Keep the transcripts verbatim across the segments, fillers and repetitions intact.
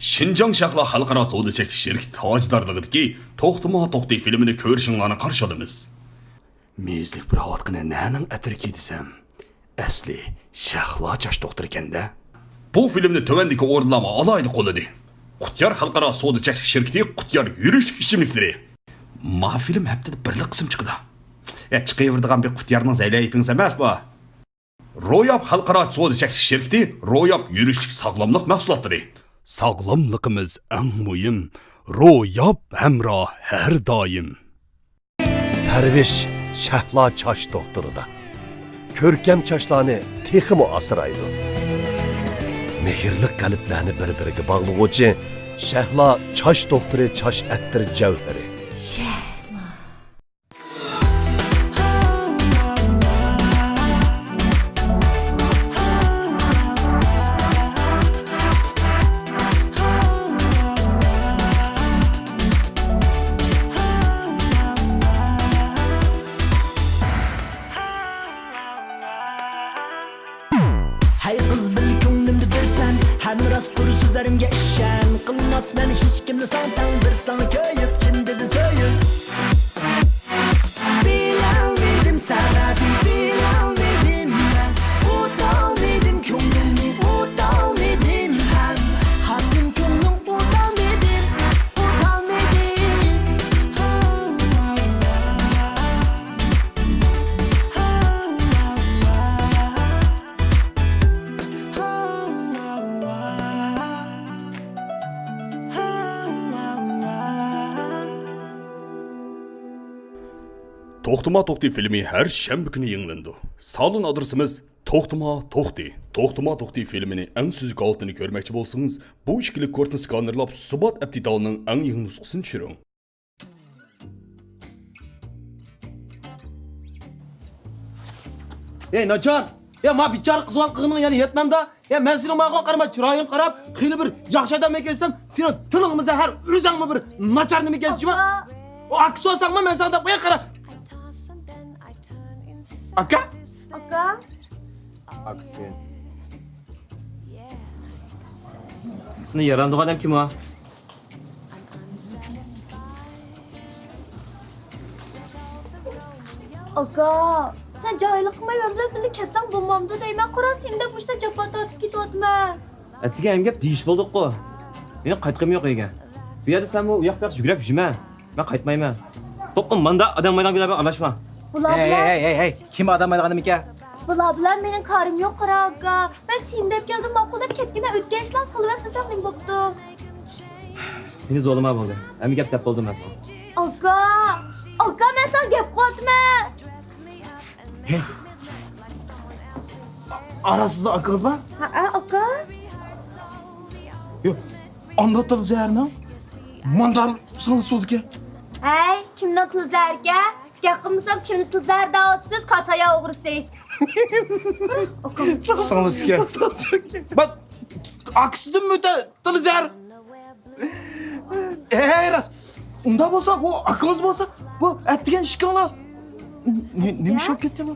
شىنجاڭ شەھلا خەلقئارا سودا چەكلىك شىركىتى تاجدارلىقىدىكى توختىما توختى فىلىمىنى كۆرۈشۈڭلارنى قارشى ئالىمىز. مېيىزلىك پۇراۋاتقىنى نەنىڭ ئەتىرىكى دېسەم، ئەسلى شەھلا چاچ دوختۇرىكەن-دە. بۇ فىلىمنى تۆۋەندىكى ئورۇنلارمۇ ئالاھىدە قوللىدى. قۇتيار خەلقئارا سودا چەكلىك شىركىتى قۇتيار يۈرۈشلۈك ئىچىملىكلىرى. ما فىلىم ھەپتىدە بىرلا قىسىم چىقىدۇ. يا، چىقىۋېرىدىغان بىر قۇتيارنىڭ زەيلەيپىڭىز ئەمەس بۇ. روياپ خەلقئارا سودا چەكلىك شىركىتى روياپ يۈرۈشلۈك ساغلاملىق مەھسۇلاتلىرى. ساغلاملىقىمىز ئەڭ مۇھىم. روياپ ھەمراھ ھەر دائىم. پەرۋىش شەھلا چاچ دوختۇرىدا. كۆركەم چاچلارنى تېخىمۇ ئاسرايدۇ. مېھىرلىك قەلبلەرنى بىر-بىرىگە باغلىغۇچى شەھلا چاچ دوختۇرى چاچ ئەتىر جەۋھىرى. شەھلا. ھەي قىز، بىل كۆڭلۈمدە بىرسەن، ھەم راست تۇر سۆزلىرىمگە ئىشەن. قىلماسمەن ھېچكىمنى ساڭا تەڭ، بىر ساڭا كۆيۈپ، چىن دىلدىن سۆيۈپ. بىلەلمىدىم سەۋەبى، بىلەلمىدىم مەن. ئۇتالمىدىم كۆڭلۈمنى، ئۇتالمىدىم ھەم. ھاكىم كۆڭلۈڭ ئۇتالمىدىم، ئۇتالمىدىم. توختىما توختى فىلىمى ھەر شەنبە كۈنى يېڭىلىنىدۇ. سالون ئادرېسىمىز توختىما توختى. توختىما توختى فىلىمىنى ئەڭ سۈزۈك ھالىتىنى كۆرمەكچى بولسىڭىز، بۇ ئىككىلىك كودنى سكانېرلاپ، سۇبات ئەپ دېتالىنىڭ ئەڭ يېڭى نۇسخىسىنى چۈشۈرۈڭ. ئەي ناچار! يا ما بىچارە قىزۋال قىلغىنىڭ يەنە يەتمەمدۇ؟ يا مەن سېنىڭ ماڭا قارىما چىرايىڭغا قاراپ، خېلى بىر ياخشى ئادەممەن ئىكەنسەم، سېنىڭ تىلىڭمۇ زەھەر، ئۆزۈڭمۇ بىر ناچار نېمە ئىكەنسەن جۇما؟ ئاكا. ئۇ ئاكا سورىساڭمۇ مەن ساڭا دەپ قوياي قارا. ئاكا؟ ئاكا. ئاكىسى. سېنى ياراندۇرغان ئادەم كىم ئۇ؟ ئاكا، سەن جاھىللىق قىلماي مەن بىلەن بىللە كەتسەڭ بولمامدۇ دەيمەن، قارا سېنى دەپ مۇشۇنداق جاپا تارتىپ كېتىۋاتىمەن. ئەتىگەن ئەمگەپ دېيىش بولدۇققۇ. مېنىڭ قايتقۇم يوق ئۆيگە. بۇ يەردە سەنمۇ ئۇياق-بۇياقتا يۈگۈرۈپ يۈرمە. مەن قايتمايمەن. توپلا ماندا ئادەم مايدىغان گۈللەر بىلەن ئارىلاشما. بۇلار ھەي، ھەي، بىلەن ھەي، ھەي، ھەي. كىم ئادەم مايدىغان ئادەمكەن؟ بۇلار بىلەن مېنىڭ كارىم يوق، قارا ئاكا. مەن سېنى دەپ كەلدىم، ماقۇل دەپ كەتكىنە، ئۆتكەن ئىشلارنى سالىۋەت دېسەم نېمە بوپتۇ؟ مېنى زورلىما بولدى. ھەممە گەپ دەپ بولدۇم مەن ساڭا. ئاكا! ئاكا، مەن ساڭا گەپ قىلىۋاتىمەن. ئارا سىزنىڭ ئاكىڭىز بار؟ ھەئە، ئاكا. يوق، ئاندا تىل زەھەرنىڭ ماندا ساڭا سۇدىكەن. ھەي، كىمنىڭ تىل زەھەركەن؟ گەپ قىلمىسام، كىمنى تىل زەھەر دەۋاتىسىز، كاسايا ئوغرىسى. سىڭلىسىكەن. بات، ئاكىسىدىنمۇ ئۆتە تىل زەھەر. ھەي، راست. ئۇنداق بولسا، بۇ ئاكىڭىز بولسا، بۇ ئەتىگەن ئىككىڭلار نېمە ئىش بولۇپ كەتكەن بۇ؟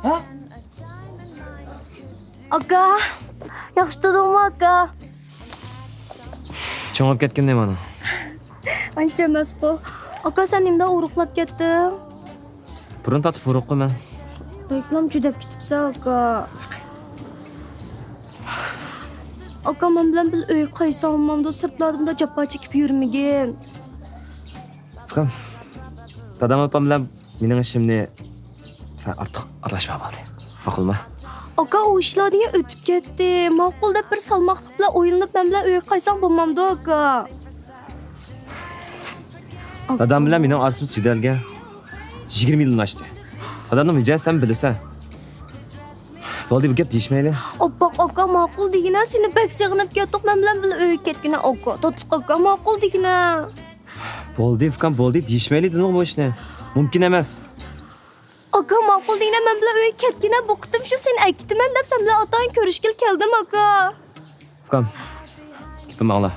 ھە؟ ئاكا، ياخشى تۇردۇڭمۇ ئاكا؟ چوڭاپ كەتكىنى مانا. ئانچە ئەمەسقۇ. ئاكا، سەن نېمىنداق ئورۇقلاپ كەتتىڭ؟ بۇرۇن تارتىپ ئورۇققۇ مەن. بەكلا جۈدەپ كېتىپسەن ئاكا. ئاكا، مەن بىلەن بىللە ئۆيگە قايتساڭ بولمامدۇ، سىرتلاردا بۇنداق جاپا چېكىپ يۈرمىگىن. ئۇكام، دادام ئاپام بىلەن مېنىڭ ئىشىمنى سەن ئارتۇق ئارىلاشما بولدى. ماقۇلما؟ ئاكا، ئۇ ئىشلار دېگەن ئۆتۈپ كەتتى. ماقۇل دەپ بىر سالماقلىق بىلەن ئويلىنىپ مەن بىلەن ئۆيگە قايتساڭ بولمامدۇ ئاكا؟ دادام بىلەن مېنىڭ ئارىسىمىز جېدەلگە يىگىرمە يىلدىن ئاشتى. دادامنىڭ مىجەزى سەن بىلىسەن. بولدى، بۇ گەپ دېيىشمەيلى. ئاپپاق ئاكا، ماقۇل دېگىنە، سېنى بەك سېغىنىپ كەتتۇق، مەن بىلەن بىللە ئۆيگە كەتكىنە ئاكا. تاتلىق ئاكا، ماقۇل دېگىنە. بولدى ئۇكام، بولدى، دېيىشمەيلى دېدىمغۇ بۇ ئىشنى. مۇمكىن ئەمەس. ئاكا، ماقۇل دېگىنە، مەن بىلەن ئۆيگە كەتكىنە، بۇ قېتىم شۇ سېنى ئەكېتىمەن دەپ سەن بىلەن ئاتايىن كۆرۈشكىلى كەلدىم ئاكا. ئۇكام، گېپىمنى ئاڭلا.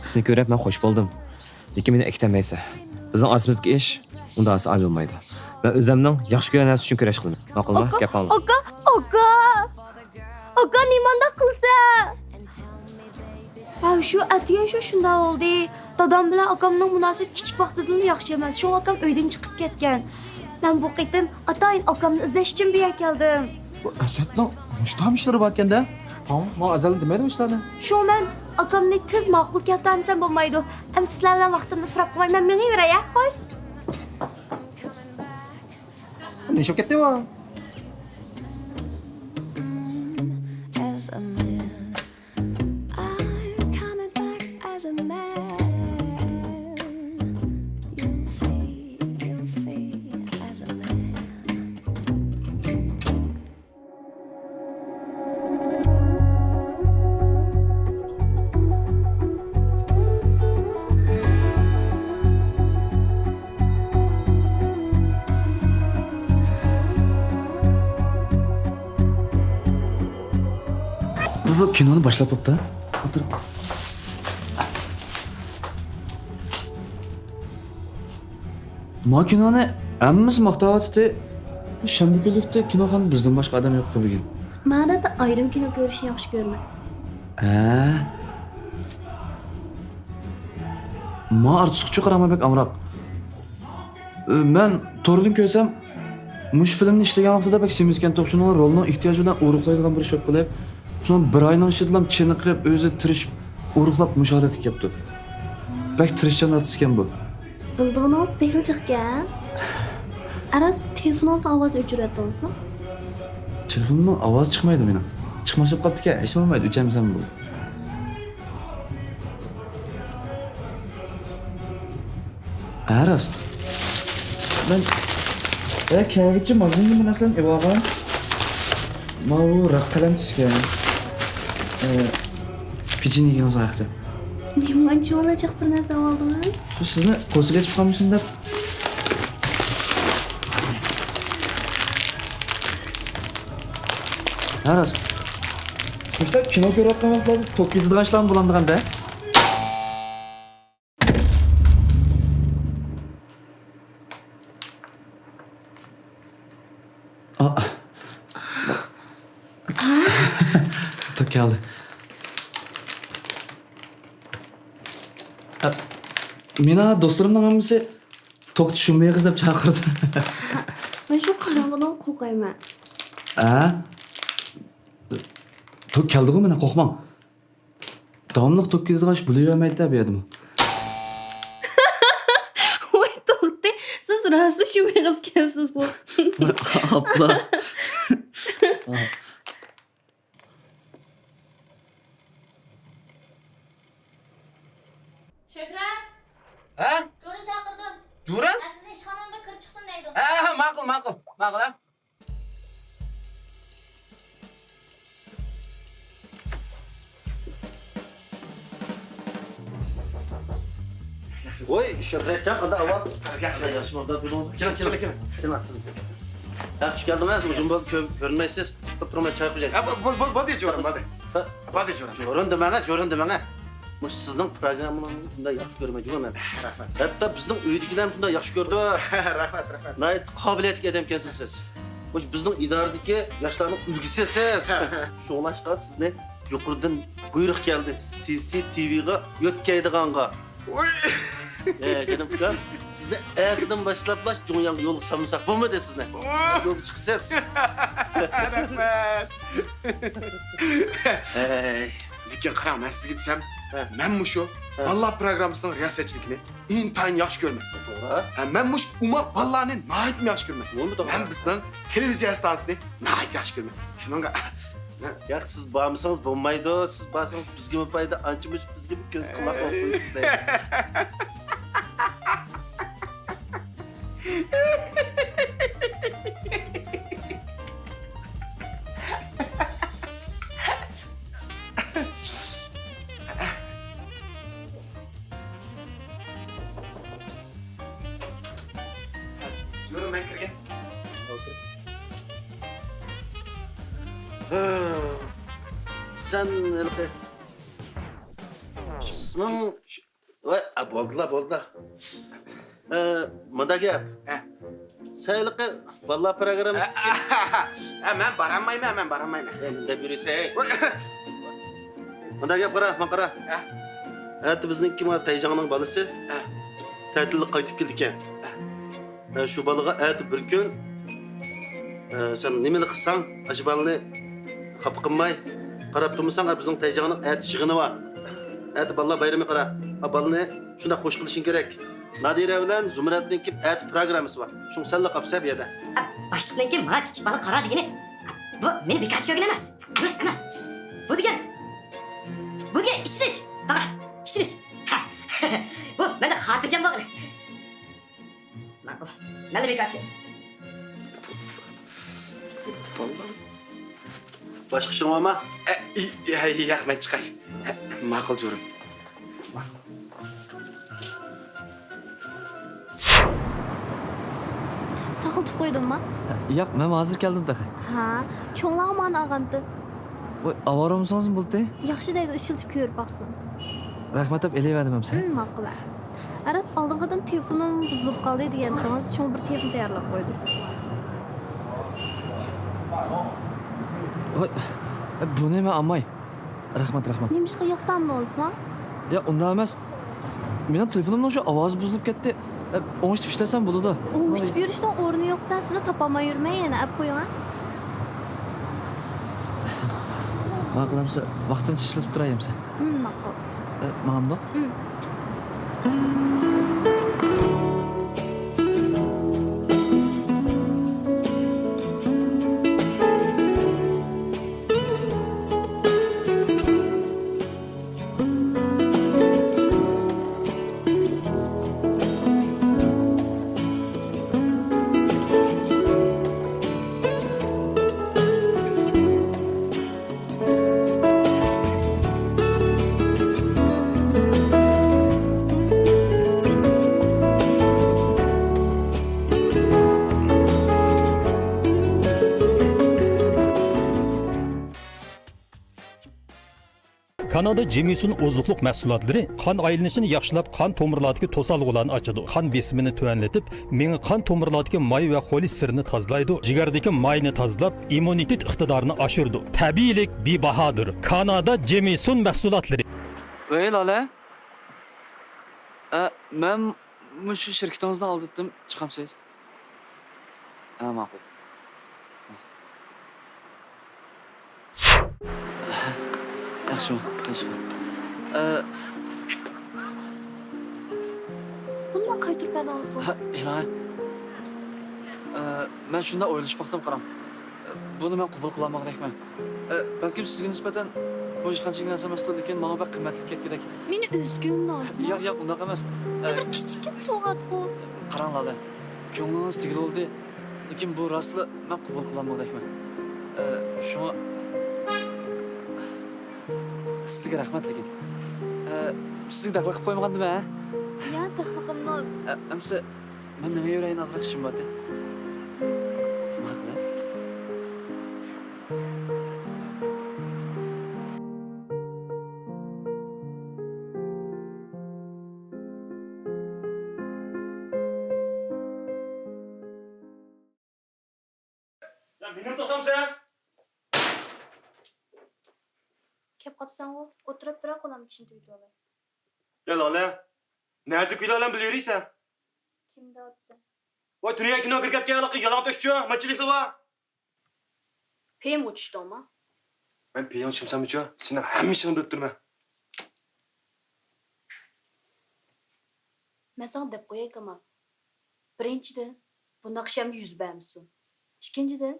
سېنى كۆرۈپ مەن خوش بولدۇم. لېكىن مېنى ئەكېتەلمەيسەن. بىزنىڭ ئارىسىمىزدىكى ئىش ئۇنداق ئاسان ھەل بولمايدۇ. مەن ئۆزۈمنىڭ ياخشى كۆرگەن نەرسىسى ئۈچۈن كۈرەش قىلىمەن. ماقۇلما؟ گەپ ئاڭلا. ئاكا، ئاكا، ئاكا، نېمانداق قىلسا؟ ھە، شۇ ئەتىگەن شۇ شۇنداق بولدى. دادام بىلەن ئاكامنىڭ مۇناسىۋىتى كىچىك ۋاقتىدىنلا ياخشى ئەمەس. شۇڭا ئاكام ئۆيدىن چىقىپ كەتكەن. مەن بۇ قېتىم ئاتايىن ئاكامنى ئىزدەش ئۈچۈن بۇ يەرگە كەلدىم. بۇ ئەسەتنىڭ مۇشتام ئىشلىرى باركەن-دە. ھە، ماڭا ئەزەلدىن دېمەيدىمۇ ئىشلارنى؟ شۇ مەن ئاكامنى تېز ماقۇل كەلتۈرەلمىسەم بولمايدۇ. ئەمدى سىلەر بىلەن ۋاقتىمنى ئىسراپ قىلماي، مەن مېڭىۋېرەي، ھە؟ خوش. نېمە ئىش بولۇپ كەتتى بۇ؟ As a man, I'm coming back as a man. You'll see, you'll see, as a man. بۇ كىنونى باشلاپ بوپتۇ. ئولتۇرۇڭ. ما كىنونى ھەممىسى ماختاۋاتىتى. شەنبە كۈنلۈكتە كىنوخانىدا بىزدىن باشقا ئادەم يوق بۈگۈن. مەن ئادەتتە ئايرىم كىنو كۆرۈشنى ياخشى كۆرىمەن. ھە. ما ئارتۇسقىچە قاراڭ، بەك ئامراق. ئە، مەن توردىن كۆرسەم، مۇشۇ فىلىمنى ئىشلىگەن ۋاقتىدا بەك سېمىزكەنتۇق، شۇنىڭ رولنىڭ ئېھتىياجى بىلەن ئورۇقلايدىغان بىر ئىش بولۇپ قېلىپ، شۇڭا بىر ئاينىڭ ئىچىدىلا چېنىقىپ، ئۆزى تىرىشىپ، ئورۇقلاپ مۇشۇ ھالەتكە كەپتۇ. بەك تىرىشچان ئارتىسكەن بۇ. بىلىدىغىنىڭىز بەكلا جىقكەن. ئەرەس، تېلېفونىڭىزنىڭ ئاۋازىنى ئۆچۈرۈۋەتتىڭىزمۇ؟ تېلېفوننىڭ ئاۋازى چىقمايدۇ مېنىڭ. چىقماس بولۇپ قاپتىكەن، ھېچ بولمايدۇ، ئۆچۈرمىسەم بولىدۇ. ھە، راست. مەن، ھە، كەلگۈچە ماگىزىندىن بىر نەرسىلەرنى ئېلىۋالغان. ماۋۇ راك قەلەم چۈشكەن. ئە، پېچىنىيىگىڭىز بار ئەخسە. نېمە ئانچە ئوغلاچاق بىر نەرسە ئالدىڭىز؟ شۇ سىزنى قورسىقى ئېچىپ قالمىسۇن دەپ. ھە، راست. مۇشۇنداق كىنو كۆرۈۋاتقان ۋاقىتلاردا توك كېتىدىغان ئىشلارمۇ بولامدىغان-دە. ئا. توك كەلدى. ئا، مېنىڭ دوستلىرىمنىڭ ھەممىسى توكتا شۇمىغىز دەپ چاقىرىدۇ. مەن شۇ قاراڭغۇدىن قورقايمەن. ئا؟ توك كەلدىغۇ، مانا، قورقماڭ. داۋاملىق توك كېتىدىغان ئىش بولۇۋەرمەيدۇ بۇ يەردىمۇ. ۋاي توختى، سىز راستلا شۇمىغىزكەنسىزغۇ. ئاپلا. شۆھرەت! ھە؟ جورىنى چاقىردىم. جورىن؟ ھە، سىزنى ئىشخانامغا كىرىپ چىقسۇن دەيدۇ. ھە، ھە، ماقۇل، ماقۇل. ماقۇل، ھە؟ ۋوي، شۆھرەتجان، قانداق ئەھۋال؟ ياخشى. ياخشىمۇ؟ ئوبدان تۇردىڭىزمۇ؟ كېلىڭ، كېلىڭ، كېلىڭ. كېلىڭ، سىز. ياخشى كەلدىڭىز، ئۇزۇن بولدى، كۆم-، كۆرۈنمەيسىز. تۇرۇپ تۇرماي چاي قۇيايسىز. ھە، بول-، بول-، بولدى، جورىن، بولدى. ھە؟ بولدى، جورىن. جورىن دېمەڭە، جورىن دېمەڭە. مۇشۇ سىزنىڭ پىروگراممىڭىزنى بۇنداق ياخشى كۆرىمەن جۇمۇ مەن. رەھمەت. ھەتتا بىزنىڭ ئۆيدىكىلەرمۇ شۇنداق ياخشى كۆرىدۇ. رەھمەت، رەھمەت. ناھايىتى قابىلىيەتلىك ئادەمكەنسىز سىز. مۇشۇ بىزنىڭ ئىدارىدىكى ياشلارنىڭ ئۈلگىسى سىز. شۇڭلاشقا سىزنى يۇقىرىدىن بۇيرۇق كەلدى، سى سى تى ۋىغا يۆتكەيدىغانغا. ۋوي! ئە، جېنىم ئۇكام، سىزنى ئەتىدىن باشلاپلا جۇڭياڭغا يولغا سالمىساق بولمىدى سىزنى. ۋوي! يولغا چىقىسىز. رەھمەت. ھەي. لېكىن قاراڭ، مەن سىزگە دېسەم، ھە. مەن مۇشۇ ھە. بالىلار پىروگراممىسىنىڭ رىياسەتچىلىكىنى ئىنتايىن ياخشى كۆرىمەن. توغرا. ھە، مەن مۇشۇ ئوماق بالىلارنى ناھايىتىمۇ ياخشى كۆرىمەن. بولدى، توغرا. مەن بىزنىڭ تېلېۋىزىيە ئىستانسىسىنى ناھايىتى ياخشى كۆرىمەن. شۇنىڭغا ياق، سىز بارمىسىڭىز بولمايدۇ. سىز بارسىڭىز بىزگىمۇ پايدا، ئانچە-مۇنچە بىزگىمۇ كۆز قۇلاق بولۇپ قويىسىز دەيدۇ. جورۇن، مەن كىرگەن. ئولتۇر. سەن ھېلىقى ئىسمىڭ؟ ۋاي، ئا، بولدىلا، بولدىلا. ئە، مۇنداق گەپ. ھە. سەن ھېلىقى بالىلار پىروگراممىسىدىكى. ھە، مەن بارالمايمەن، مەن بارالمايمەن. ئە، نېمە دەپ يۈرىسەن؟ ۋاي. مۇنداق گەپ قارا، ماڭا قارا. ھە؟ ئەتە بىزنىڭكى مانا تەيجاڭنىڭ بالىسى ھە. تەتىللىك قايتىپ كېلىدىكەن. ھە. ھە، شۇ بالىغا ئەتە بىر كۈن، ئە، سەن نېمىلا قىلساڭ، ئاشۇ بالىنى خاپا قىلماي قاراپ تۇرمىساڭ، ئە، بىزنىڭ تەيجاڭنىڭ ئەتە يىغىنى بار. ئەتە بالىلار بايرىمى قارا. ئا، بالىنى شۇنداق خوش قىلىشىڭ كېرەك. نادىرە بىلەن زۇمرەتنىڭكى ئەتە پروگراممىسى بار. شۇڭا سەنلا قاپسەن بۇ يەردە. ئە، باشلىقنىڭكى ماڭا كىچىك بالا قارا دېگىنى، ئە، بۇ مېنى بىكارچى كۆرگىنى ئەمەس. ئەمەس، ئەمەس. بۇ دېگەن، بۇ دېگەن ئىشىنىش. بالا، ئىشىنىش. ھە. بۇ مەندە خاتىرجەم بولغىنى. ماقۇل. مەنلا بىكارچى. باشقا ئىشىڭ بارمۇ؟ ئە، ئى، ئى، ياق، مەن چىقاي. ئە، ماقۇل، جورۇم. ماقۇل. ساقلىتىپ قويدۇمما؟ ياق، مەن ھازىر كەلدىم تېخى. ھا، چوڭلارغا مانا ئالغانتىم. ۋاي، ئاۋارە بولمىسىڭىزمۇ بولدى. ياخشى دەيدۇ، ئىشلىتىپ كۆرۈپ باقسۇن. رەھمەت دەپ ئېلىۋەردىم ئەمسە. ھىم، ماقۇل. ئە، راست، ئالدىنقى قېتىم تېلېفونۇم بۇزۇلۇپ قالدى دېگەنتىڭىز، چوڭ بىر تېلېفون تەييارلاپ قويدۇم. ۋاي، بۇنى مەن ئالماي. رەھمەت، رەھمەت. نېمىشقا ياقتۇرمىدىڭىزما؟ ياق، ئۇنداق ئەمەس. مېنىڭ تېلېفونۇمنىڭ شۇ ئاۋازى بۇزۇلۇپ كەتتى. ئە، ئوڭشىتىپ ئىشلەتسەم بولىدۇ. ئوڭشىتىپ يۈرۈشنىڭ ئورنى يوق-دە، سىزنى تاپالماي يۈرمەي يەنە ئەپ قويۇڭ، ھە؟ ماقۇل ئەمسە، ۋاقتىنچە ئىشلىتىپ تۇراي ئەمسە. ھىم، ماقۇل. ئە، ماڭامدۇ؟ ھىم. كانادا جېمىسون ئوزۇقلۇق مەھسۇلاتلىرى قان ئايلىنىشىنى ياخشىلاپ، قان تومۇرلاردىكى توسالغۇلارنى ئاچىدۇ، قان بېسىمىنى تۆۋەنلىتىپ، مېڭە قان تومۇرلاردىكى ماي ۋە خولېستېرىننى تازىلايدۇ، جىگەردىكى ماينى تازىلاپ، ئىممۇنىتېت ئىقتىدارىنى ئاشۇرىدۇ. تەبىئىيلىك بىباھادۇر. كانادا جېمىسون مەھسۇلاتلىرى. ۋەي، لالە. ئە، مەن مۇشۇ شىركىتىڭىزنى ئالداتتىم، چىقامسىز؟ ھە، ماقۇل. ياخشىمۇ؟ ياخشىمۇ؟ ئە، بۇنى ماڭا قايتۇرۇپ بەردىڭىزغۇ؟ ھە، ئىلاھىم. ئە، مەن شۇنداق ئويلىشىپ باقتىم، قاراڭ. بۇنى مەن قوبۇل قىلالمىغۇدەكمەن. ئە، بەلكىم سىزگە نىسبەتەن بۇ ھېچقانچە نەرسە ئەمەستۇ، لېكىن ماڭا بەك قىممەتلىك كەتكۈدەك. مېنى ئۈزگۈمدىڭىزمۇ؟ ياق، ياق، ئۇنداق ئەمەس. ئە، بىر كىچىككىنە سوۋغاتقۇ. قاراڭ، لالە، كۆڭلىڭىز تېگىلى بولدى، لېكىن بۇ راستلا مەن قوبۇل قىلالمىغۇدەكمەن. ئە، شۇڭا سىزگە رەھمەت، لېكىن. ئە، سىزگە دەخلى قىلىپ قويمىغاندىمەن، ھە؟ يا، دەخلى قىلمىدىڭىز. ئە، ئەمسە مەن مېڭىۋېرەيلى، ئازراق ئىشىم بار ئىدى. ماقۇل. يا، مېنىمۇ توسامسەن؟ كەپ قاپسەنغۇ، ئولتۇرۇپ بىرەر قولۇمدىكى ئىشنى تۈگىتىۋالاي. يا، لالە، نەدە كۈيلەر بىلەن بىللە يۈرىسەن؟ كىم دەۋاتىسەن؟ ۋاي، تۈنۈگۈن كىنوغا كىرىپ كەتكەن ھېلىقى يالاڭتۆشچۇ، ماچىلىكلىۋا. پېيىمغا چۈشتۈڭما؟ مەن پېيىڭغا چۈشمىسەمچۇ، سېنىڭ ھەممە ئىشىڭنى بىلىپ تۇرىمەن. مەن ساڭا دەپ قوياي، كامال. بىرىنچىدىن، بۇنداق ئىش ئەمدى يۈز بەرمىسۇن. ئىككىنچىدىن،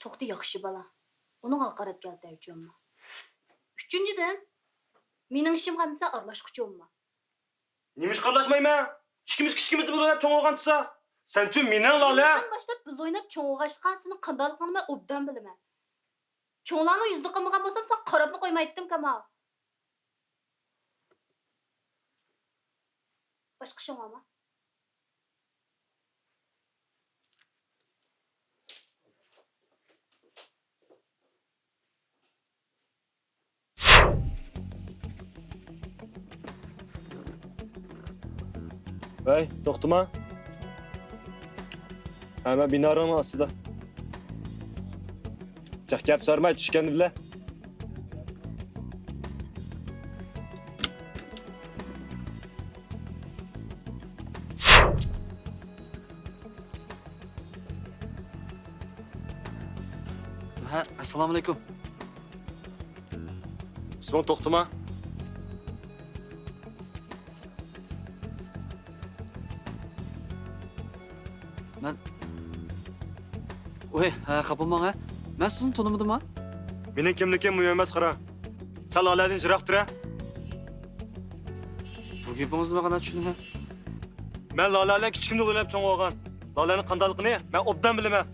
توختى ياخشى بالا. ئۇنىڭغا قاراپ كەل تەۋچۈمما. ئۈچىنچىدىن، مېنىڭ ئىشىمغا ئەمدى سەن ئارىلاشقۇچى بولما. نېمىشقا ئارىلاشمايمەن؟ ئىككىمىز كىچىكىمىزدە بىللە ئويناپ چوڭ بولغان تۇرساق. سەنچۇ مېنىڭ لالە. سەن باشلاپ بىللە ئويناپ چوڭ بولغاچقا، سېنىڭ قانداقلىقىڭنى مەن ئوبدان بىلىمەن. چوڭلارنىڭ يۈزىدە قىلمىغان بولسام، ساڭا قاراپمۇ قويمايتتىم، كامال. باشقا ئىشىڭ بارمۇ؟ ۋەي، توختىما. ھە، مەن بىنارىڭنىڭ ئاستىدا. جىق گەپ سورىماي، چۈشكەن بىلە. ھە، ئەسسالامۇئەلەيكۇم. ئىسمىڭ توختىما؟ مەن، ۋوي، ھە، خاپا بولماڭ، ھە. مەن سىزنى تونۇمىدىم، ھە. مېنىڭ كىملىكىم مۇھىم ئەمەس، قارا. سەن لالەدىن يىراق تۇر، ھە. بۇ گېپىڭىزنى مەن قانداق چۈشىنىمەن؟ مەن لالە بىلەن كىچىكىمدىن ئويناپ چوڭ بولغان. لالەنىڭ قانداقلىقىنى مەن ئوبدان بىلىمەن.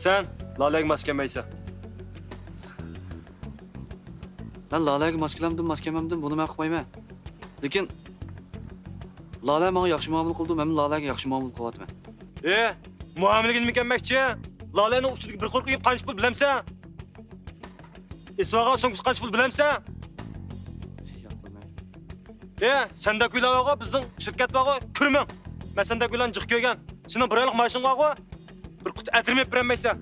سەن لالەگە ماس كەلمەيسەن. مەن لالەگە ماس كېلەمدىم، ماس كەلمەمدىم، بۇنى مەن ئۇقمايمەن. لېكىن لالە ماڭا ياخشى مۇئامىلە قىلىدۇ، مەنمۇ لالەگە ياخشى مۇئامىلە قىلىۋاتىمەن. ئى، مۇئامىلىگە نېمە ئىكەنمەكچى؟ لالەنىڭ ئۇچىدىكى بىر قۇرۇق ئېيىپ قانچە پۇل بىلەمسەن؟ ئېسىۋالغان سومكىسى قانچە پۇل بىلەمسەن؟ ياق، بىلمەيمەن. ئى، سەندەك ئۆيلەر بارغۇ، بىزنىڭ شىركەت بارغۇ، كۆرمەڭ. مەن سەندەك ئۆيلەرنى جىق كۆرگەن. سېنىڭ بىر ئايلىق مائاشىڭ بارغۇ، بىر قۇتا ئەتىرمۇ ئېلىپ بېرەلمەيسەن.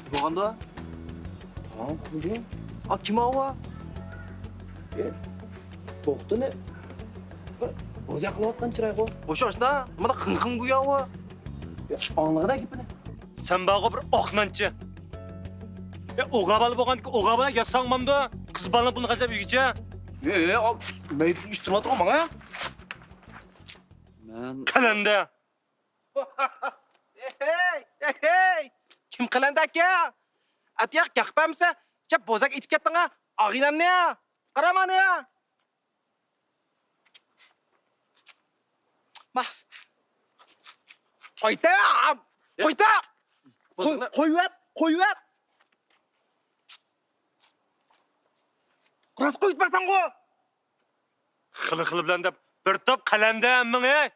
بولغاندا؟ تاڭ قۇرۇدى. ئا، كىم ئاۋۇ؟ ئى، توختىنى. بىر بوزەك قىلىۋاتقان چىرايغۇ. ئوشۇ ئاشنا، نېمادا خىڭ خىڭ گويا ئاۋۇ؟ ئاڭلىغىنا گېپىنى. سەن بارغۇ بىر ئوق نانچى. ئوغا بالا بولغاندىكى ئوغا بالا ياساڭمامدۇ؟ قىز بالىنىڭ پۇلىنى خەجلەپ يۈرگۈچە. ئى، ئى، ئا، مەيدىسىنى ئىشتۇرۇۋاتىدىغۇ ماڭا. مەن قەلەندە. ھەي، ھەي، ھەي! كىم قەلەندە ئاكا؟ ئەتىياق گەپ قىلمىسا، چەپ بوزەك ئېتىپ كەتتىڭ ھە، ئاغىنەمنى ھە! قارا مانا ھە! ماس! قويتا! قويتا! قوي-، قويۇۋەت! قويۇۋەت! راست قويۇپ بەرسەڭغۇ! خىلى خىلى بىلەن دەپ بىر توپ قەلەندە ھەممىڭ، ھەي!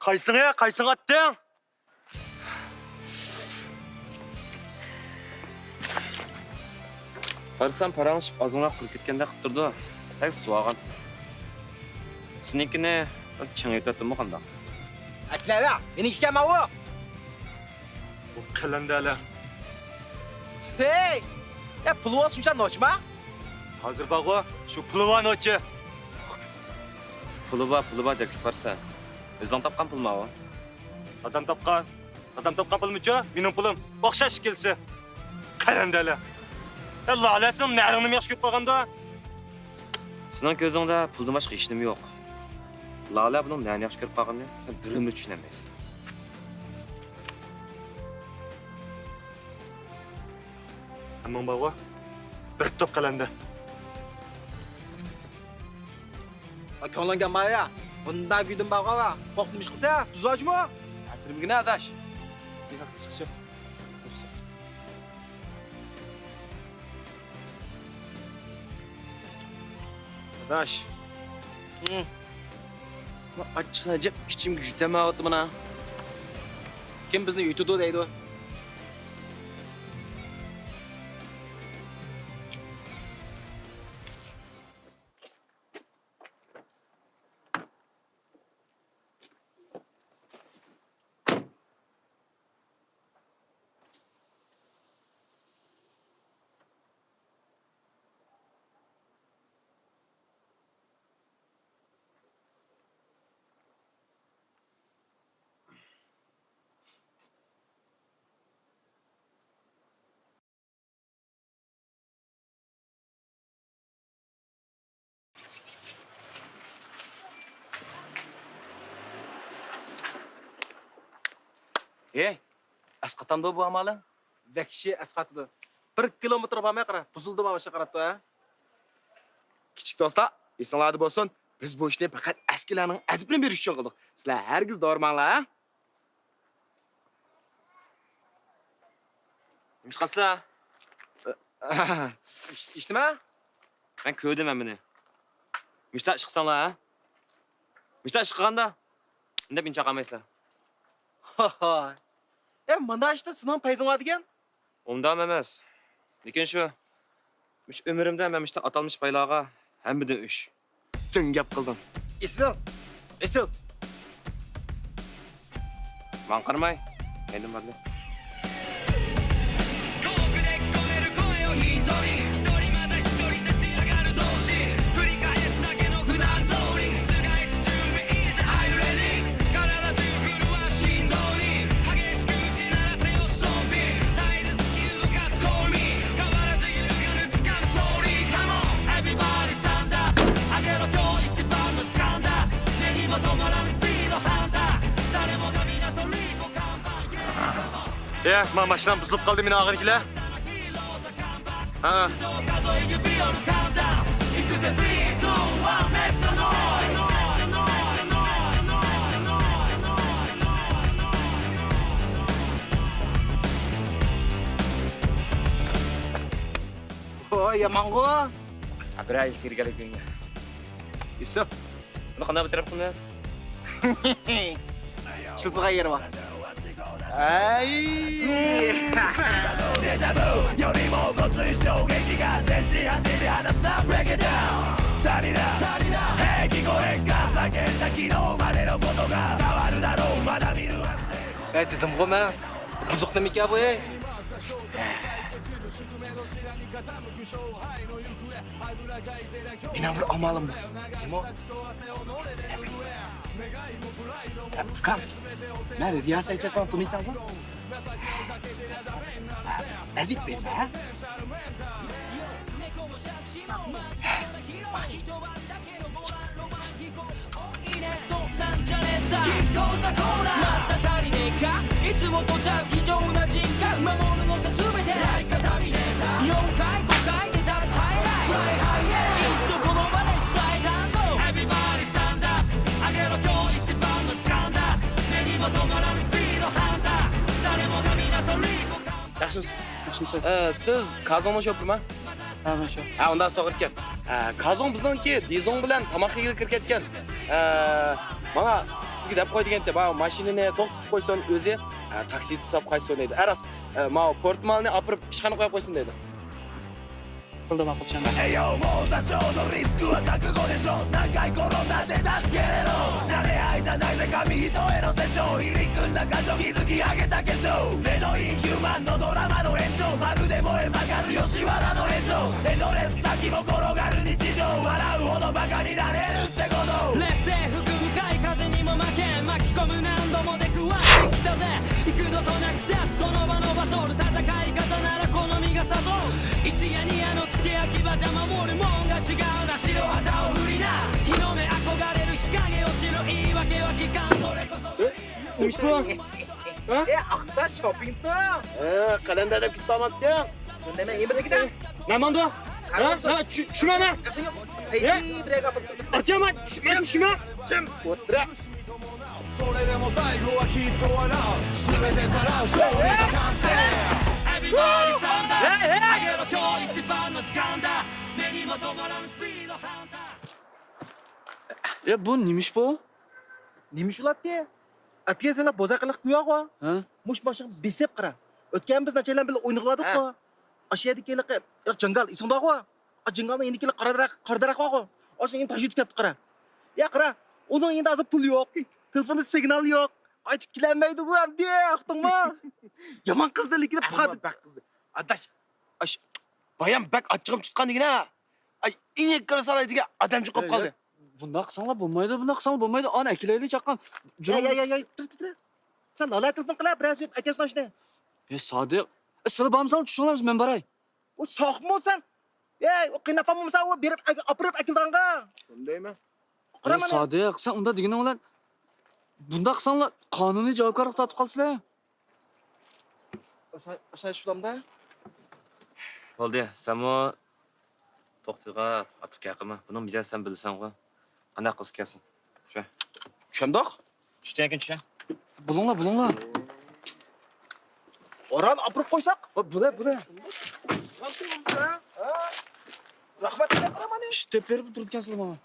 قايسىڭ، ھەي؟ قايسىڭ ئاتتىڭ؟ قارىسام، پاراڭلىشىپ ئازراق قۇرۇپ كەتكەندەك قىلىپ تۇرىدۇ. سەل سۇۋالغان. سېنىڭكىنى سەل چىڭ ئېيتىۋەتتىممۇ قانداق؟ ئەكلەۋە، مېنىڭكى ئىكەن ماۋۇ. بۇ قەلەندەلەر. ھەي! يا، پۇلى بار شۇنچە نوچىما؟ ھازىر بارغۇ، شۇ پۇلى بار نوچى. پۇلى بار، پۇلى بار دەپ كېتىپ بارسا، ئۆزۈڭ تاپقان پۇلما ئۇ؟ دادام تاپقان. دادام تاپقان پۇلمىچۇ؟ مېنىڭ پۇلۇم. ئوخشاش ئىككىلىسى. قەلەندەلەر. يا، لالە سېنىڭ نەرىڭنىمۇ ياخشى كۆرۈپ قالغاندۇ. سېنىڭ كۆزۈڭدە پۇلدىن باشقا ھېچنېمە يوق. لالە بۇنىڭ نەنى ياخشى كۆرۈپ قالغىنىنى سەن بىر ئۆمۈر چۈشىنەلمەيسەن. ھەممىڭ بارغۇ، بىر توپ قەلەندە. كۆڭلۈڭگە مايا، بۇنداق گۈدۈم بارغۇ، قوقمىش قىلسا، بۇزۇۋاچمۇ؟ ئەسىرمىگىنە ئاداش. ياق، چىق، چىق. ئاداش. ھىم. بۇ ئاچچىقنى ئەجەب ئىچىمگە يۇتالمايۋاتىمەن ھە. كىم بىزنى يۇتىدۇ دەيدۇ؟ ھەي، ئەسقاتامدۇ بۇ ئامالىڭ؟ ۋەھشىي ئەسقاتىدۇ. بىر كىلومېتىر بارماي قارا، بۇزۇلدى ما باشقا قاراپتۇ ھە. كىچىك دوستلار، ئېسىڭلاردا بولسۇن، بىز بۇ ئىشنى پەقەت ئەسكىلەرنىڭ ئەدىپىنى بېرىش ئۈچۈن قىلدۇق. سىلەر ھەرگىز دورىماڭلار ھە. نېمىش قىلىسىلەر؟ ئىش-، ئىشتىمە؟ مەن كۆردۈم ھەممىنى. مۇشتا ئىش قىلساڭلار ھە؟ مۇشتا ئىش قىلغاندا ئىندەپ ئىنچە قالمايسىلەر. ھاھاي. ئە، مانا ئىشتا سېنىڭ پەيزىڭ بار دېگەن. ئۇنداق ئەمەس. لېكىن شۇ، مۇشۇ ئۆمرۈمدە مەن مۇشۇنداق ئاتالمىش بايلارغا ھەممىدىن ئۆچ. چىڭ گەپ قىلدىڭ. ئېسىل! ئېسىل! ماڭا قارىماي، مەيلىم بارلى. ئە، ما ماشىنام بۇزۇلۇپ قالدى، مېنى ئاغىرىكىلە. ھە. ۋاي، يامانغۇ. ئەپرەي سىرگەلىكىڭگە. يۈسۈپ. بۇنى قانداق بىر تەرەپ قىلىمىز؟ ئىشلىتىدىغان يېرى بار. ئەي! ئەي، دېدىمغۇ مەن، بۇزۇق نېمىكەن بۇ، ئەي؟ مېنىڭ بىر ئامالىم بار. نېمە ئۇ؟ ئۇكام، مەن رىياسەتچى ئاكاڭنى تونۇيسەنغۇ؟ ئەزىپ بەرمە، ھە؟ ياخشىمۇسىز؟ ياخشىمۇسىز؟ ئە، سىز كازوڭنىڭ شوپۇرىما؟ ھە، مەن شۇ. ھە، ئۇنداق توغرا ئىكەن. ئە، كازوڭ بىزنىڭكى دىزوڭ بىلەن تاماق يېگىلى كىرىپ كەتكەن. ئە، ماڭا سىزگە دەپ قوي دېگەنتى، ماۋۇ ماشىنىنى توختىتىپ قويسۇن ئۆزى، ئە، تاكسى تۇتساپ قايتسۇن دەيدۇ. ئە، راست، ئە، ماۋۇ پورتمالنى ئاپىرىپ ئىشخانىغا قويۇپ قويسۇن دەيدۇ. پۇلدا ماقۇل چاندى. ھە؟ نېمە ئىش بۇ؟ ھە؟ ئە، ئاقسا شوپىڭتۇ. ھە، قەلەندەر دەپ كېتىپ قالماپتۇ. شۇندايمەن، يېمىرلىكىدە. نېماندۇ؟ ھە؟ ھە، چۈ-، چۈشمەمە. ھە؟ ئاچامەن، چۈشمە. ئولتۇرە. ئە، بۇ نېمە ئىش بۇ؟ نېمە ئىش ئۇلاتتى؟ ئەتىگەن سەن بوزەك قىلىق كۈيەغۇ. ھە؟ مۇش باشقا بېسىپ قارا. ئۆتكەن بىز نەچچەيلەن بىللە ئوينىغۇۋاتىققۇ. ھە. ئاشۇ يەردىكى ھېلىقى، يا، جاڭگال، ئېسىڭداغۇ؟ ئا، جاڭگالنىڭ يېنىدىكى ھېلىقى قارا دەرەخ، قارا دەرەخ بارغۇ. ئاشۇنىڭ يېنىدا تاش يۈتۈپ كەتتى قارا. يا قارا، ئۇنىڭ يېنىدا ھازىر پۇل يوق. تېلېفوندا سىگنال يوق. قايتىپ كېلەلمەيدىغۇ ئەمدى، ئۇقتۇڭمۇ؟ يامان قىزدى لېكىن. ئەمما پۇخادى. بەك قىزدى. ئاداش، ئاش، بايام بەك ئاچچىقىم تۇتقان دېگىنە. ئاي، ئېنىك كىرسالاي دېگەن ئادەمچە قوپ قالدى. بۇنداق قىلساڭلار بولمايدۇ، بۇنداق قىلساڭلار بولمايدۇ. ئانا ئەكېلەيلى چاققان. ياي، ياي، ياي، ياي، تۇر، تۇر، تۇر. سەن لالا تېلېفون قىلە، بىرەرسى يۈرۈپ ئەكەلسۇن ئاشۇنى. يا سادىق، ئە، سىلە بارمىساڭلار چۈشۈڭلار، مەن باراي. ئۇ ساقمۇ سەن؟ ياي، ئۇ قېيىنئاپام بولمىسا، ئۇ بېرىپ ئەك-، ئاپىرىپ ئەكېلىدىغانغا. شۇندايمۇ؟ قارا يا مانا. سادىق، سەن ئۇنداق دېگىنىڭ بىلەن، بۇنداق قىلساڭلار قانۇنىي جاۋابكارلىققا تارتىپ قالىسىلەر. ئوشاي-، ئوشايدۇ شۇلامدا. بولدى، سەنمۇ توختىغا ئارتۇق گەپ قىلما. بۇنىڭ مىجەزى سەن بىلىسەنغۇ. قانداق قىلسا كەلسۇن. شۇ. چۈشەمدۇق؟ چۈشتىن كېيىن چۈشە. بولۇڭلار، بولۇڭلار. ئوران ئاپىرىپ قويساق؟ بولە، بولە. رەھمەت، قارا مانا. ئىش دەپ بېرىپ تۇرىدىكەنسىلەر ماڭا.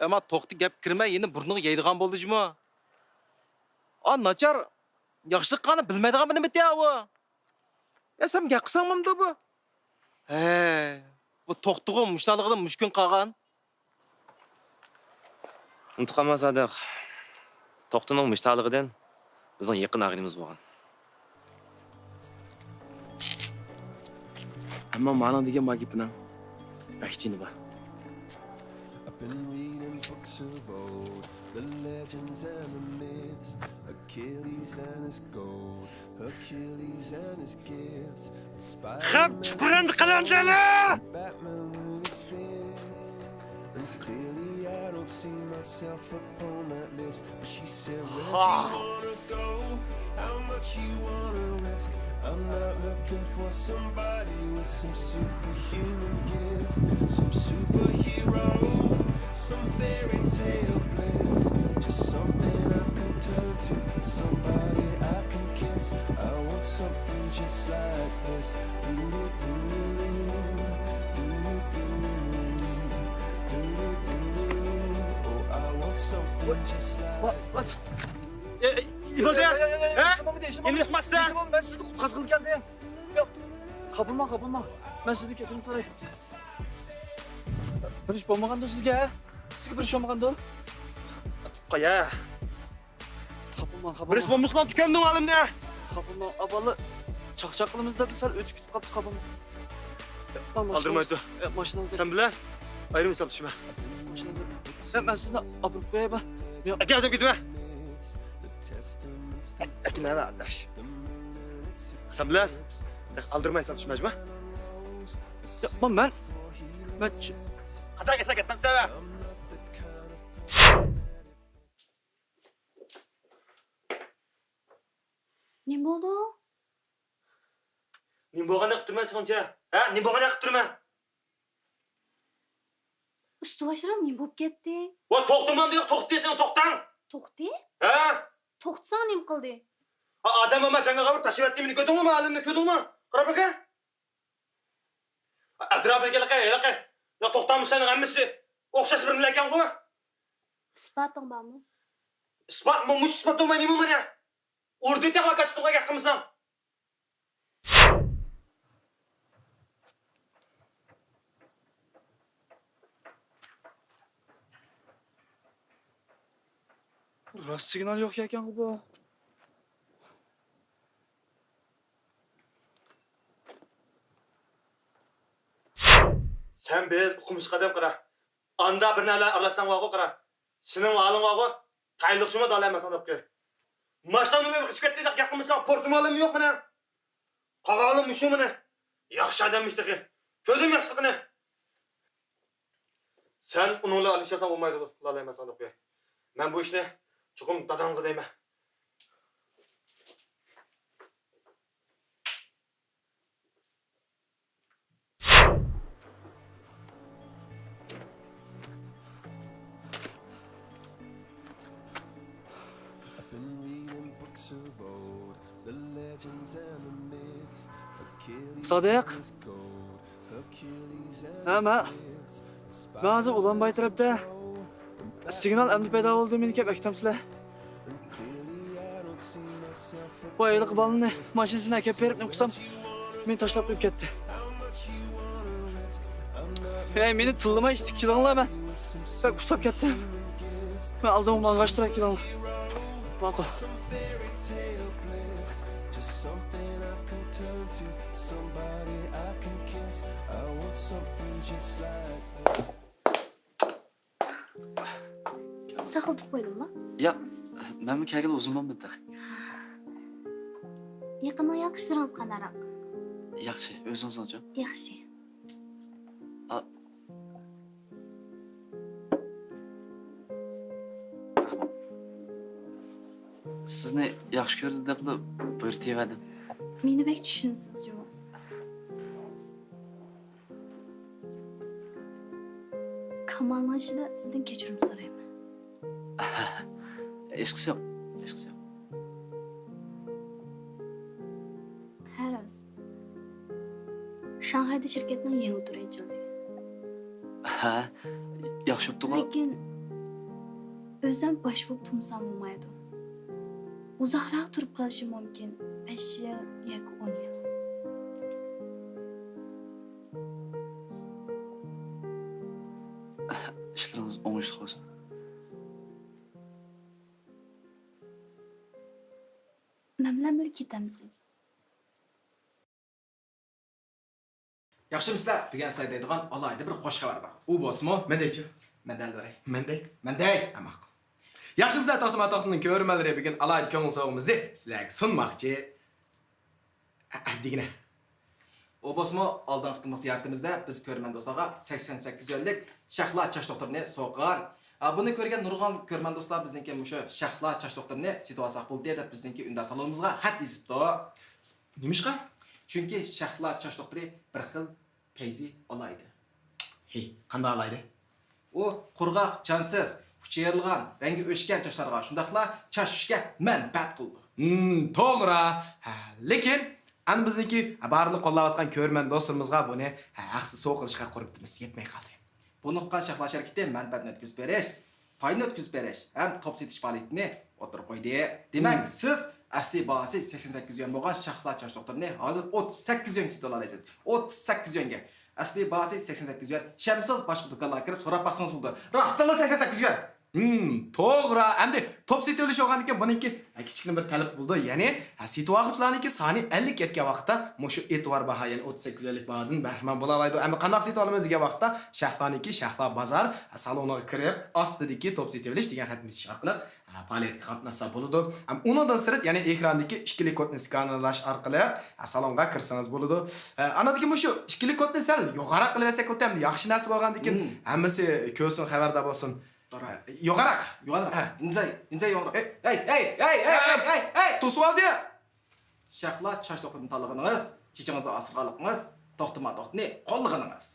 ئەمما توختى گەپ كىرمەي يەنە بۇرنىغا يەيدىغان بولدى جۇمۇ. ئا، ناچار، ياخشىلىق قىلغاننى بىلمەيدىغان بىر نېمىتى يا ئۇ. يا سەن گەپ قىلساڭ بولمامدۇ بۇ؟ ھەي، بۇ توختىغۇ مۇشۇنداقلىقىدىن مۇشۇ كۈن قالغان. ئۇنتۇپ قالما سادىق، توختىنىڭ مۇشۇنداقلىقىدىن بىزنىڭ يېقىن ئاغىنىمىز بولغان. ئەمما مانىڭ دېگەن بار گېپىنىڭ بەك چىنى بار. I've been reading books of old, the legends and the myths, Achilles and his gold, Hercules and his gifts, and خەپ Spider-Man چۈپرەندە قىلىندىلا! And Batman with his fists. And clearly I don't see myself upon that list. But she said, "Where do you wanna go? How much you wanna risk?" I'm not looking for somebody with some superhuman gifts, some superhero, some fairy tale bliss. Just something I can turn to, somebody I can kiss. I want something just like this. Doo-doo-doo, doo-doo-doo, doo-doo-doo. Oh, I want something just like this. ئىبادە! ھە؟ ئىشلىمامدۇ، ئىشلىمامدۇ. ئېنىق ئەمەس سەن. ئىشلىمامدۇ، مەن سىزنى قۇتقازغىلى كەلدىم. ياق، خاپا بولماڭ، خاپا بولماڭ. مەن سىزدىن كەچۈرۈم سوراي. بىر ئىش بولمىغاندۇ سىزگە؟ سىزگە بىر ئىش بولمىغاندۇ؟ قويە. خاپا بولماڭ، خاپا بولماڭ. بىر ئىش بولمىسىلا تۈكەندىڭ ھالىمنى. خاپا بولماڭ، ئاۋۋال چاقچاق قىلىمىز دەپ سەل ئۆتۈپ كېتىپ قاپتۇ، خاپا بولماڭ. ئالدىرمايدۇ. ماشىنىڭىزدا. سەن بىلەن ئايرىم ھېسابلىشىمەن. ماشىنىڭىزدا. مەن سىزنى ئاپىرىپ قوياي، با. ئەكەلسەم كېتىمەن. ئەكىنەۋە ئاداش. سەن بىلەن ئالدىرماي ھېسابلىشىمەن جۇما. ياق، مەن، مەن چ- قانداق ئەسلەپ كەتمەمسەن؟ نېمە بولدى؟ نېمە بولغاندەك قىلىپ تۇرىمەن سېنىڭچە؟ ھە؟ نېمە بولغاندەك قىلىپ تۇرىمەن؟ ئۈستى باشلىرىڭ نېمە بولۇپ كەتتى؟ ۋا توختىمام دېدىم، توختى دېسەڭ توختاڭ! توختى؟ ھە؟ توختىساڭ نېمە قىلدى؟ ئا، ئادەم بولماس جاڭگالغا بىر تاشلىۋەتتى مېنى، كۆردۈڭمۇ مۇئەللىمنى، كۆردۈڭمۇ؟ قاراپ بېقە. ئەتراپىدىكىلەرگە ھېلىقى، يا توختامۇسلارنىڭ ھەممىسى ئوخشاش بىر مىللەتكەنغۇ؟ ئىسپاتىڭ بارمۇ؟ ئىسپاتمۇ؟ مۇشۇ ئىسپات بولماي نېمە مانا؟ ئۇردى تېخى كاچىتىڭغا گەپ قىلمىساڭ. راست سىگنال يوق ئىكەنغۇ بۇ. سەن بىر ئوقۇمۇش قەدەم قارا. ئاندا بىر نەرسە ئارىلاشساڭ بارغۇ قارا. سېنىڭ ھالىڭ بارغۇ. تايىنلىقچىمۇ دالەمەسەڭ دەپ كىر. ماشىنامنى قىچىپ كەتتى دەپ گەپ قىلمىساڭ، پورتمالىمۇ يوق مېنىڭ. قالغانلىرى مۇشۇ مېنى. ياخشى ئادەممىش تېخى. كۆردۈم ياخشىلىقىنى. سەن ئۇنىڭ بىلەن ئارىلىشىۋاتساڭ بولمايدۇ، قىلالايمەن ساڭا دەپ قوياي. مەن بۇ ئىشنى چوقۇم داداڭغا دەيمەن. سادىق، ھە، مەن، مەن ھازىر ئۇلانباي تەرەپتە. سىگنال ئەمدى پەيدا بولدى، مېنى كەپ ئەكېتەمسىلەر؟ بۇ ھېلىقى بالىنى ماشىنىسىنى ئەكەپ بېرىپ نېمە قىلسام، مېنى تاشلاپ قويۇپ كەتتى. ھەي، مېنى تىللىماي ئىشتىككە كېلىڭلار، مەن بەك ئۇسساپ كەتتىم. مەن ئالدىمغا ماڭغاچ تۇراي، كېلىڭلار. ماقۇل. ساقلىتىپ قويدۇڭما؟ ياق، مەنمۇ كەلگىلى ئۇزۇن بولمىدى تېخى. يېقىندا ياق، ئىشلىرىڭىز قانداقراق؟ ياخشى، ئۆزىڭىزنىڭچۇ؟ ياخشى. ئا، رەھمەت. سىزنى ياخشى كۆردى دەپلا بۇيرۇتۇۋەردىم. مېنى بەك چۈشىنىسىز جۇمۇ. كامالنىڭ ئىشىدا سىزدىن كەچۈرۈم سورايمەن. ھېچقىسى يوق، ھېچقىسى يوق. ھە، راست. شاڭخەيدە شىركەتنىڭ يېڭى تۈرى ئېچىلدى. ھە، ياخشى بوپتۇغۇ. لېكىن ئۆزۈم باش بولۇپ تۇرمىسام بولمايدۇ. ئۇزاقراق تۇرۇپ قېلىشىم مۇمكىن، بەش يىل ياكى ئون يىل. ئىشلىرىڭىز ئوڭۇشلۇق بولسۇن. مەن بىلەن بىللە كېتەمسىز؟ ياخشىمۇسىلەر؟ بۈگۈن سىلەرگە دەيدىغان ئالاھىدە بىر خوش خەۋەر بار. ئۇ بولسىمۇ، مەن دەيچۇ؟ مەن دەل بېرەي. مەن دەي. مەن دەي. ھە، ماقۇل. ياخشىمۇسىلەر، توختىما توختىنىڭ كۆرۈرمەنلىرى، بۈگۈن ئالاھىدە كۆڭۈل سوۋغىمىزنى سىلەرگە سۇنماقچى. ئە، ئە، دېگىنە. ئۇ بولسىمۇ، ئالدىنقى قېتىملىق زىيارىتىمىزدە بىز كۆرۈرمەن دوستلارغا سەكسەن سەككىز يۈەنلىك شەھلا چاچ دوختۇرىنى سوۋغا قىلغان. ئا، بۇنى كۆرگەن نۇرغۇن كۆرۈرمەن دوستلار بىزنىڭكى مۇشۇ شەھلا چاچ دوختۇرىنى سېتىۋالساق بولدى دەپ بىزنىڭكى ئۈندىدار سالونىمىزغا خەت يېزىپتۇ. نېمىشقا؟ چۈنكى شەھلا چاچ دوختۇرى بىر خىل پەيزى ئالاھىدە. ھېي، قانداق ئالاھىدە؟ ئۇ قۇرغاق، جانسىز، ئۇچى يېرىلغان، رەڭگى ئۆچكەن چاچلارغا، شۇنداقلا چاچ چۈشۈشكە مەنپەئەت قىلىدۇ. ھىم، توغرا. ھە، لېكىن ئەنە بىزنىڭكى بارلىق قوللاۋاتقان كۆرۈرمەن دوستلىرىمىزغا بۇنى، ھە، ھەقسىز سوۋغا قىلىشقا قۇربىتىمىز يەتمەي قالدى. بۇنى ئۇققان شەھلا شىركىتى مەنپەئەتنى ئۆتكۈزۈپ بېرىش، پاينى ئۆتكۈزۈپ بېرىش ھەم توپ سېتىش پائالىيىتىنى ئوتتۇرىغا قويدى. دېمەك، ھىم. سىز ئەسلىي باھاسى سەكسەن سەككىز يۈەن بولغان شەھلا چاچ دوختۇرىنى ھازىر ئوتتۇز سەككىز يۈەنگە سېتىۋالالايسىز. ئوتتۇز سەككىز يۈەنگە. ئەسلىي باھاسى سەكسەن سەككىز يۈەن. ئىشەنمىسىڭىز، باشقا دۇكانلارغا كىرىپ سوراپ باقسىڭىز بولىدۇ. راستتىنلا سەكسەن سەككىز يۈەن. ھىم، توغرا. ئەمدى توپ سېتىۋېلىش بولغاندىكىن بۇنىڭكى، ھە، كىچىككىنە بىر تەلىپ بولىدۇ. يەنى، ھە، سېتىۋالغۇچىلارنىڭكى سانى ئەللىككە يەتكەن ۋاقىتتا مۇشۇ ئېتىبار باھا، يەنى ئوتتۇز سەككىز يۈەنلىك باھادىن بەھرىمەن بولالايدۇ. ئەمدى قانداق سېتىۋالىمىز دېگەن ۋاقىتتا، شەھلانىڭكى شەھلا بازار، ھە، سالونىغا كىرىپ، ئاستىدىكى توپ سېتىۋېلىش دېگەن خەتنى بېسىش ئارقىلىق، ھە، پائالىيەتكە قاتناشسا بولىدۇ. ھەم ئۇنىڭدىن سىرت، يەنى ئېكراندىكى ئىككىلىك كودنى سكانىرلاش ئارقىلىق، ھە، سالونغا كىرسىڭىز بولىدۇ. ھە، ئاندىن كېيىن مۇشۇ ئىككىلىك كودنى سەل يوغانراق قىلىۋەتسەك بولىدۇ، ئەمدى ياخشى نەرسە بولغاندىكىن ھىم. ھەممىسى كۆرسۇن، خەۋەردار بولسۇن. يوغانراق. يوغانراق. ھە. ئىمزاي، ئىمزاي يوغانراق. ھەي. ھەي، ھەي، ھەي. توسۇۋالدى. شەھلا چاچ دوختۇرىنى تاللىغىنىڭىز، چېچىڭىزنى ئاستىرغانلىقىڭىز، توختىما توختىنى قوللىغىنىڭىز.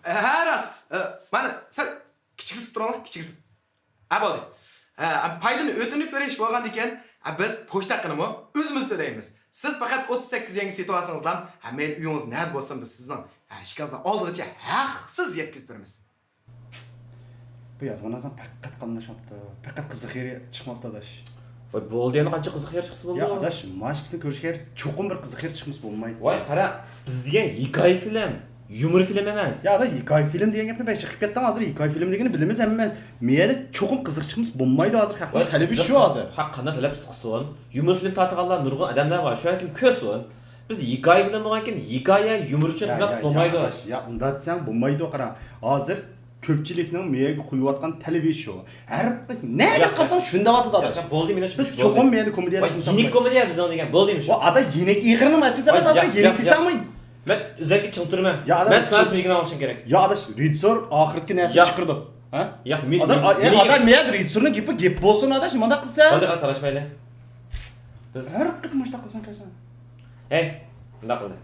ھە، راست. ئە، مانا، سەل كىچىكلىتىپ تۇرۇڭلار، كىچىكلىتىپ. ھە، بولدى. ھە، پايدىنى ئۆتۈنۈپ بېرىش بولغاندىكىن، ھە، بىز پوچتا ھەققىنىمۇ ئۆزىمىز تۆلەيمىز. سىز پەقەت ئوتتۇز سەككىز يۈەنگە سېتىۋالسىڭىزلا، ھە، مەيلى ئۆيىڭىز نەدە بولسۇن، بىز سىزنىڭ، ھە، ئىشىكىڭىزنىڭ ئالدىغىچە ھەقسىز يەتكۈزۈپ بېرىمىز. بۇ يازغىنىڭىزنىڭ پەقەت قاملاشماپتۇ. پەقەت قىزىق يېرى چىقماپتۇ، ئاداش. ۋاي، بولدى، يەنە قانچە قىزىق يېرى چىقسا بولىدۇ؟ يا، ئاداش، مانا ئىككىسىنى كۆرۈشكە چوقۇم بىر قىزىق يېرى چىقمىسا بولمايدۇ. ۋاي، قارا، بىز دېگەن ھېكايە فىلىم، يۇمۇر فىلىم ئەمەس. يا، ئاداش، ھېكايە فىلىم دېگەن گەپنى بەك چىقىپ كەتتىڭ ھازىر. ھېكايە فىلىم دېگەننى بىلىمىز ھەممىمىز. مەيەردە چوقۇم قىزىق چىقمىسا بولمايدۇ ھازىر. خەقنىڭ ۋاي، تەلىپى قىزىق شۇ ھازىر. خەق قانداق تەلەپ قىلسۇن؟ يۇمۇر فىلىم تارتىدىغانلار نۇرغۇن ئادەملەر بار. شۇ ھەركىم كۆرسۇن. بىز ھېكايە فىلىم بولغانكىن، ھېكايە يۇمۇر ئۈچۈن يا، خىزمەت يا، قىلسا يا، بولمايدۇ. ئاداش، يا، ئۇنداق دېسەڭ بولمايدۇ، قارا. ھازىر كۆپچىلىكنىڭ مېيەگە قويۇۋاتقان تەلىپى شۇ. ھەر نەگە قارىساڭ شۇنداق ئاتىدۇ، ئاداش. بولدى، مېنىڭ بىز چوقۇم مېيەگە كومېدىيە دەپ قويساق يېنىك كومېدىيە بىزنىڭ دېگەن. بولدى، شۇ. ئاداش، يېنىك ئېغىرنىڭ مەسىلىسى ئەمەس، ھازىر يېنىك دېسەڭمۇ. مەن ئۆزەككە چىڭ تۇرىمەن. يا، ئاداش، مەن سىلەرنىڭ سۆزىگە ئاڭلىشىم كېرەك. يا، ئاداش، رېژىسسور ئاخىرقى نەرسىنى چىقىرىدۇ. ھە؟ ياق، مېنى، ئاداش، مېنى، ئاداش، مېيەدە رېژىسسورنىڭ گېپى گەپ بولسۇن، ئاداش، مۇنداق قىلسا. بولدى، قارا، تالاشمايلى. بىز ھەر قېتىم مۇشۇنداق قىلساڭ كۆرسەڭ. ھەي، مۇنداق قىلدى.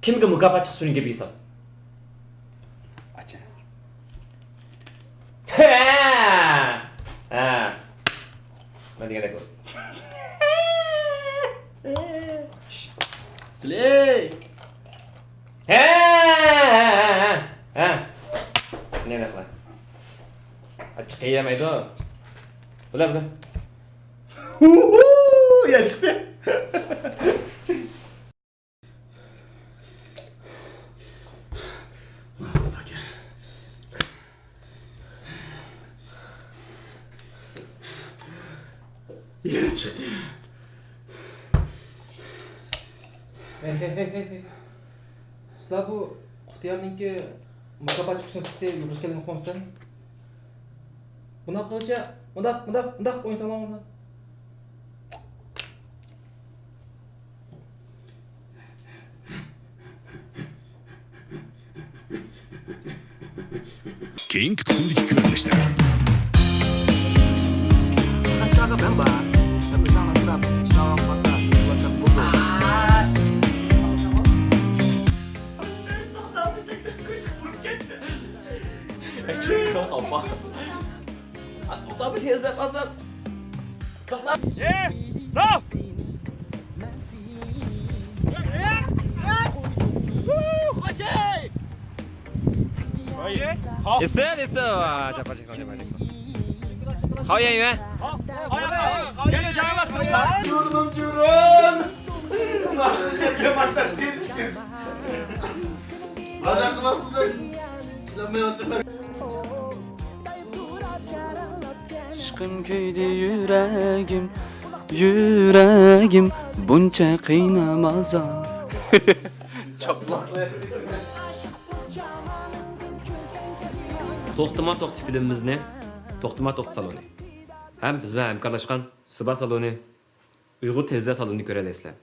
كىمگە مۇكاپات چىقسا شۇنىڭ گېپى ھېساب. ئاچا. ھە! ھە! مەن دېگەندەك بولسۇن. سىلەي! ھە! ھە! ھە! ھە! نېمە قىلاي؟ ئاچچىق يېمەيدۇ. بۇلار، بۇلار. يا، چىقتى. يەنە چىقتى. ھەي، ھەي، ھەي، ھەي، ھەي. سىلەر بۇ قۇتىيارنىڭكى مۇكاپات چىقىش نىسبىتى يۇقىرى ئىكەنلىكىنى ئۇقمامسىلەر؟ بۇنداق قىلغۇچە، مۇنداق، مۇنداق، مۇنداق ئوينىساڭلار مۇنداق. كېيىنكى قىسىمدىكى كۆرۈنۈشلەر. قاشلارغا مەن بار. سەن ئۆزۈڭ ئاسراپ، ئىشلەۋالمىسا، يۈرۈۋەرسەم بولىدۇ. توختاپ، بىر ئىزدەپ قالسام. توختاپ. ئېسىل، ئېسىل. جاپا چەكمە، جاپا چەكمە. قاۋىيەيمە. ئىشقىم كۆيدى يۈرەگىم، يۈرەگىم بۇنچە قىينىمازا. توختىما توختى فىلىمىمىزنى توختىما توختى سالونى ھەم بىز بىلەن ھەمكارلاشقان سۇبا سالونى، ئۇيغۇر تېلېۋىزىيە سالونىنى كۆرەلەيسىلەر.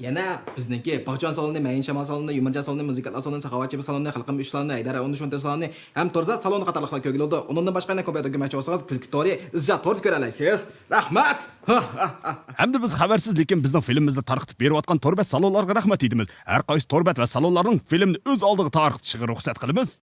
يەنە بىزنىڭكى باغچىۋان سالونى، مەيىن شامال سالونى، يۇمۇرجان سالونى، مۇزىكانتلار سالونى، ساخاۋەتچى سالونى، خەلقىم ئۈچ سالونى، ھەيدەر ئون ئۈچ مونتاژ سالونى ھەم تورزات سالونى قاتارلىقلار كۆرگىلى بولىدۇ. ئۇنىڭدىن باشقا يەنە كومپيۇتېر كۆرمەكچى بولسىڭىز، كۈلكە تورى، ئىزجا توردا كۆرەلەيسىز. رەھمەت! ھەمدە بىز خەۋەرسىز، لېكىن بىزنىڭ فىلىمىمىزنى تارقىتىپ بېرىۋاتقان تور بەت سالونلارغا رەھمەت ئېيتىمىز. ھەر قايسى تور بەت ۋە سالونلارنىڭ فىلىمنى ئۆز ئالدىغا تارقىتىشىغا رۇخسەت قىلىمىز.